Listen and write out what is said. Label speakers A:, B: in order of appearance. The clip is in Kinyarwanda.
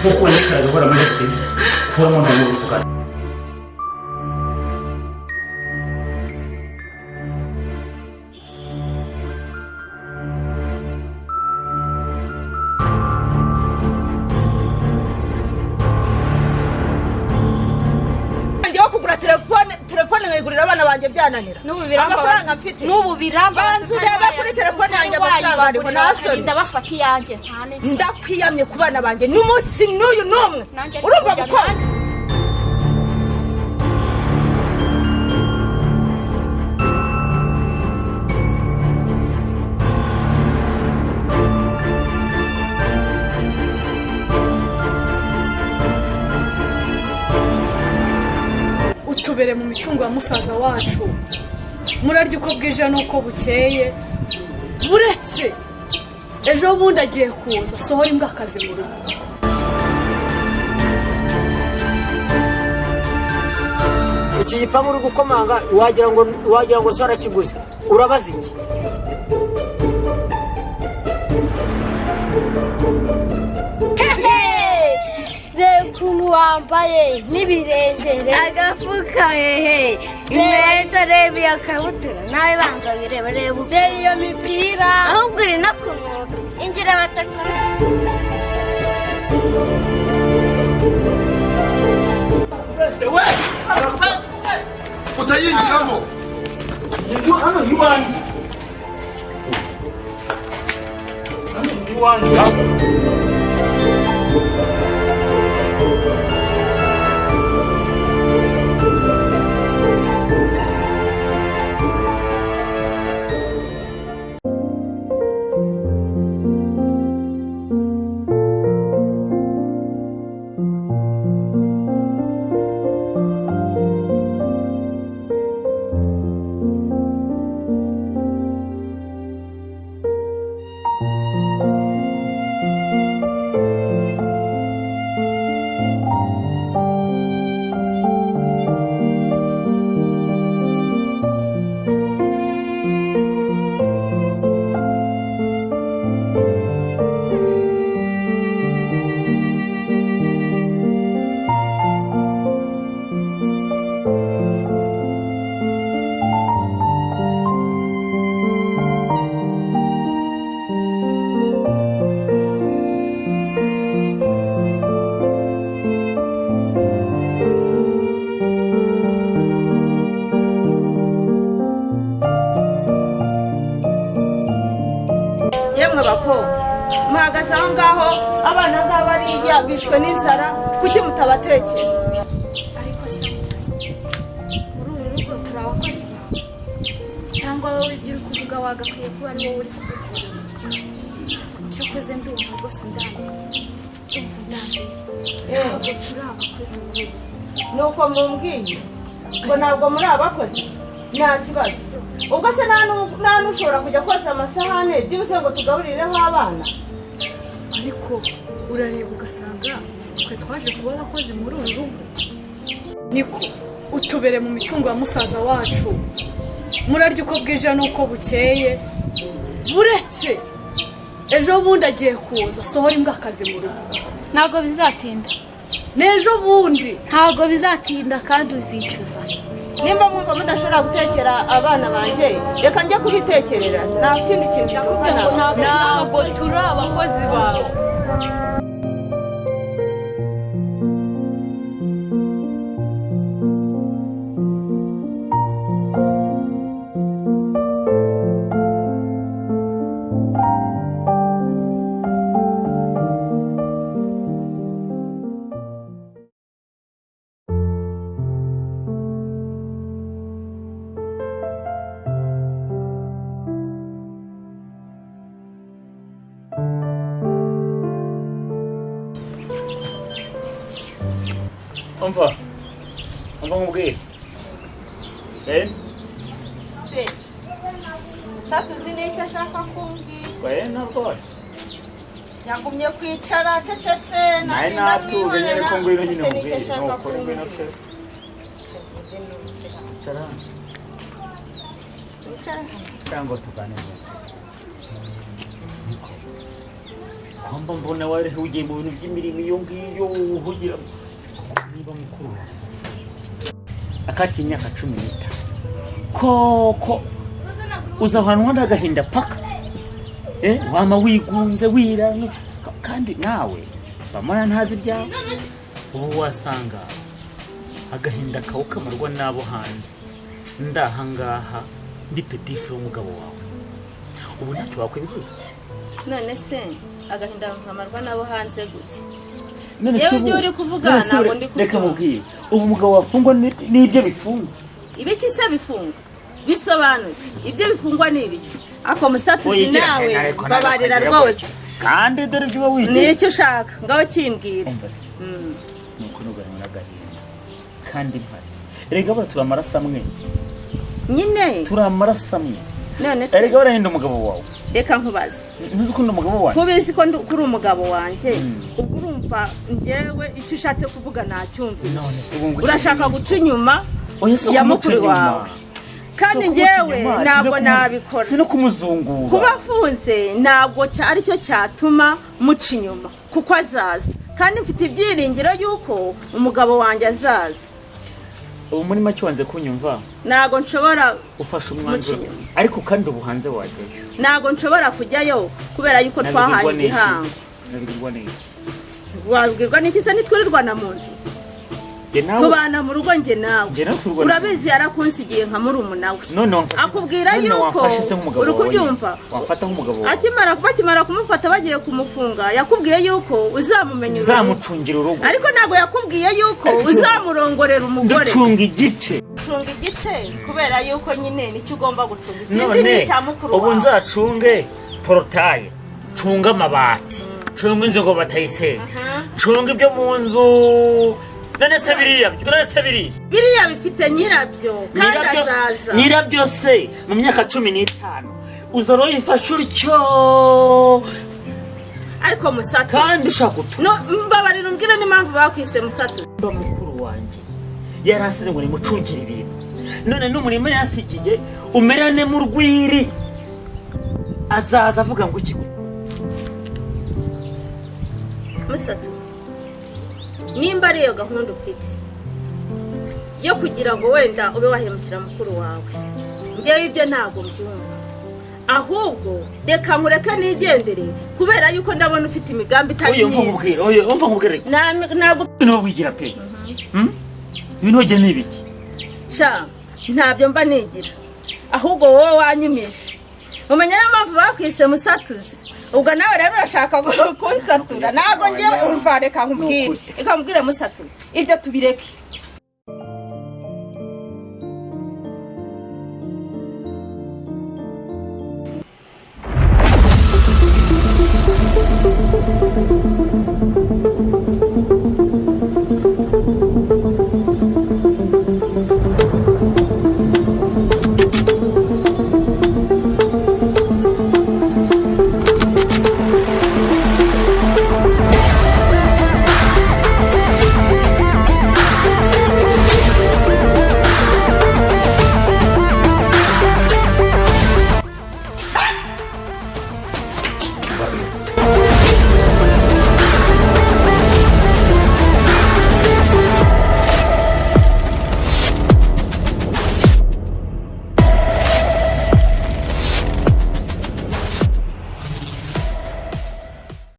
A: Kuko nicara gukora muri hoteli, kuramo n'ubufuka.
B: Njyewe kugura telefone, telefone nkayigurira abana banjye byananira.
C: N'ubu birambabaza.
B: Amafaranga mfite.
C: N'ubu birambabaza.
B: Banza urebe kuri telefone yanjye amafaranga ariho, nta soni.
C: Ndabafata iyanjye, nta n'isoni.
B: Ndakwiyamye ku bana banjye n'umunsi n'uyu n'umwe.
C: Nanjye
B: Urumva
C: ariko
B: gukora.
D: Utubere mu mitungo ya musaza wacu, murarya uko bwije n'uko bukeye. Buretse ejo bundi agiye kuza asohora imbwa akazi mu rugo.
E: Iki gipangu uri gukomanga, wagira ngo so arakiguze. Urabaza iki?
F: Reba ukuntu wambaye n'ibirenge.
G: Agafuka hehe, inkweto, reba iyo kabutura nawe, banza wireba, reba.
F: Reba iyo mipira.
G: Ahubwo uri no kunuka, injira batakora.
H: We utayinjiramo hano ni iwanjye, hano ni iwanjye.
B: Yemwe bakobwa, muhagaze aho ngaho, abana ngaba bariya bishwe n'inzara, kuki mutabatekera?
C: Ariko se mukazi, muri uru rugo turi abakozi bawe, cyangwa wowe ibyo uri kuvuga wagakwiye kuba ari wowe uri kubikora? Cyokoze ndumva rwose ndambiye, ndumva ndambiye. Ntabwo turi abakozi muri uru rugo.
B: Nuko mumbwiye ngo ntabwo muri abakozi, nta kibazo. Ubwo se nta n'ushobora kujya koza amasahane byibuze ngo tugaburireho abana?
D: Ariko urareba ugasanga twe twaje kuba abakozi muri uru rugo. Niko utubere mu mitungo ya musaza wacu, murarya uko bwije n'uko bukeye. Buretse ejo bundi agiye kuza asohora imbwa akazi mu rugo.
C: Ntabwo bizatinda.
D: N'ejo bundi.
C: Ntabwo bizatinda kandi uzicuza.
B: Nimba mwumva mudashobora gutekera abana banjye, reka njye kubitekerera, nta kindi kintu
C: Ndakubwiye ngo
B: nabakora.
D: Ntabwo turi abakozi bawe.
A: Umva, umva nkubwire, eh.
B: Se satuzi n'icyo ashaka kumbwira?
A: Wena rwose.
B: Yagumye kwicara acecetse.
A: Nawe natuje nyine ko ngwino nyine
B: Ese n'icyo
A: nkubwire.
B: ashaka
A: Nukuri ngwino
B: kumbwira?
A: pe, icara hano cyangwa tuganire. Niko Kwamba mbona warahugiye mu bintu by'imirimo iyo ngiyo uhugira, niba mukuru wawe akati imyaka 15 koko uzahanwa n'agahinda paka, wama wigunze wiranga, kandi nawe bamara ntazi ibyawe. Ubu wasanga agahinda kawe kamarwa n'abo hanze. Ndahangaha ndi petit frère w'umugabo wawe, ubu ntacyo wakwibwira.
B: None se agahinda nkamarwa n'abo hanze gute?
A: None
B: Yewe,
A: se
B: ibyo uri kuvuga
A: none se
B: ntabwo ndi
A: reka
B: kubyumva.
A: mubwire, ubu umugabo wafungwa n'ibyo bifungwa.
B: Ibiki se bifungwa? Bisobanuye, ibyo bifungwa ni ibiki? Ako musatuzi,
A: Oya,
B: nawe
A: ariko
B: babarira
A: ariko
B: rwose.
A: Kandi dore ibyo uba
B: Ni
A: wigiye.
B: icyo ushaka, ngaho kimbwira.
A: Umva se, nuko nuganwa n'agahinda kandi mpari. Erega buriya turi amaraso amwe.
B: Nyine.
A: Turi amaraso amwe.
B: None se
A: Erega buriya umugabo wawe.
B: Reka nkubaze.
A: Ntuzi ko ndi umugabo wanjye?
B: Kubizi ko kuri umugabo wanjye, ubwo urumva njyewe icyo ushatse kuvuga nacyumvise.
A: None se ubu ngo
B: Urashaka guca inyuma
A: Oya, si
B: ya
A: ukumuca
B: mukuru
A: inyuma.
B: wawe, kandi
A: Si ukumuca
B: njyewe
A: inyuma, si no
B: ntabwo nabikora.
A: Si no kumuzungura.
B: Kuba afunze ntabwo aricyo cyatuma muca inyuma, kuko azaza, kandi mfite ibyiringiro y'uko umugabo wanjye azaza.
A: Ubu muri make wanze kunyumva.
B: Ntabwo nshobora
A: Ufashe umwanzuro.
B: Muca inyuma.
A: Ariko kandi ubu hanze wajyayo.
B: Ntabwo nshobora kujyayo kubera yuko twahanye
A: Nabibwirwa n'iki?
B: igihango.
A: Nabibwirwa n'iki?
B: Wabwirwa n'iki se? Ntitwirirwana mu nzu?
A: Njye nawe
B: Tubana mu rugo njye nawe.
A: Njye nawe twirirwana.
B: Urabizi, yarakunsigiye nka murumuna we.
A: None wamfashe
B: Akubwira
A: none
B: yuko
A: wamfashe se nk'umugabo
B: uri
A: wawe?
B: kubyumva?
A: Wamfata nk'umugabo wawe?
B: Bakimara kumufata bagiye kumufunga, yakubwiye yuko uzamumenya urugo.
A: Nzamucungira urugo.
B: Ariko ntabwo yakubwiye yuko uzamurongorera umugore.
A: Ducunga igice.
B: Cunga igice kubera yuko nyine nicyo ugomba gucunga, ikindi ni
A: None
B: icya mukuru
A: ubu
B: wawe.
A: nzacunge portail, cunge amabati, cunge inzu ngo batayisenya, cunge ibyo mu nzu. None se biriya, none se biriya?
B: Biriya bifite nyirabyo kandi azaza.
A: Nyirabyo se mu myaka 15 uzaba wifashe utyo?
B: Ariko musatu,
A: Kandi ushaka gutuza.
B: No, mbabarira umbwire n'impamvu bakwise musatu.
A: Mba mukuru wanjye yari asize ngo nimucungire ibintu, none n'umurima yasigiye umerane mu rwiri, azaza avuga ngo iki?
B: Musatu, nimba ari iyo gahunda ufite yo kugira ngo wenda ube wahemukira mukuru wawe, ngewe ibyo ntabwo mbyumva. Ahubwo reka nkureke nigendere, kubera yuko ndabona ufite imigambi itari
A: Oya, umva nkubwire.
B: myiza.
A: Oya, umva nkubwire.
B: Ntabwo
A: Ibintu wigira pe. Ibintu wigira ni ibiki?
B: Sha, ntabyo mba nigira, ahubwo wowe wanyumije umenya niyo mpamvu bakwise musatuzi. Ubwo nawe rero urashaka kunsatura. Ntabwo ngewe, umva, reka nkubwire, reka nkubwire musatu, ibyo tubireke.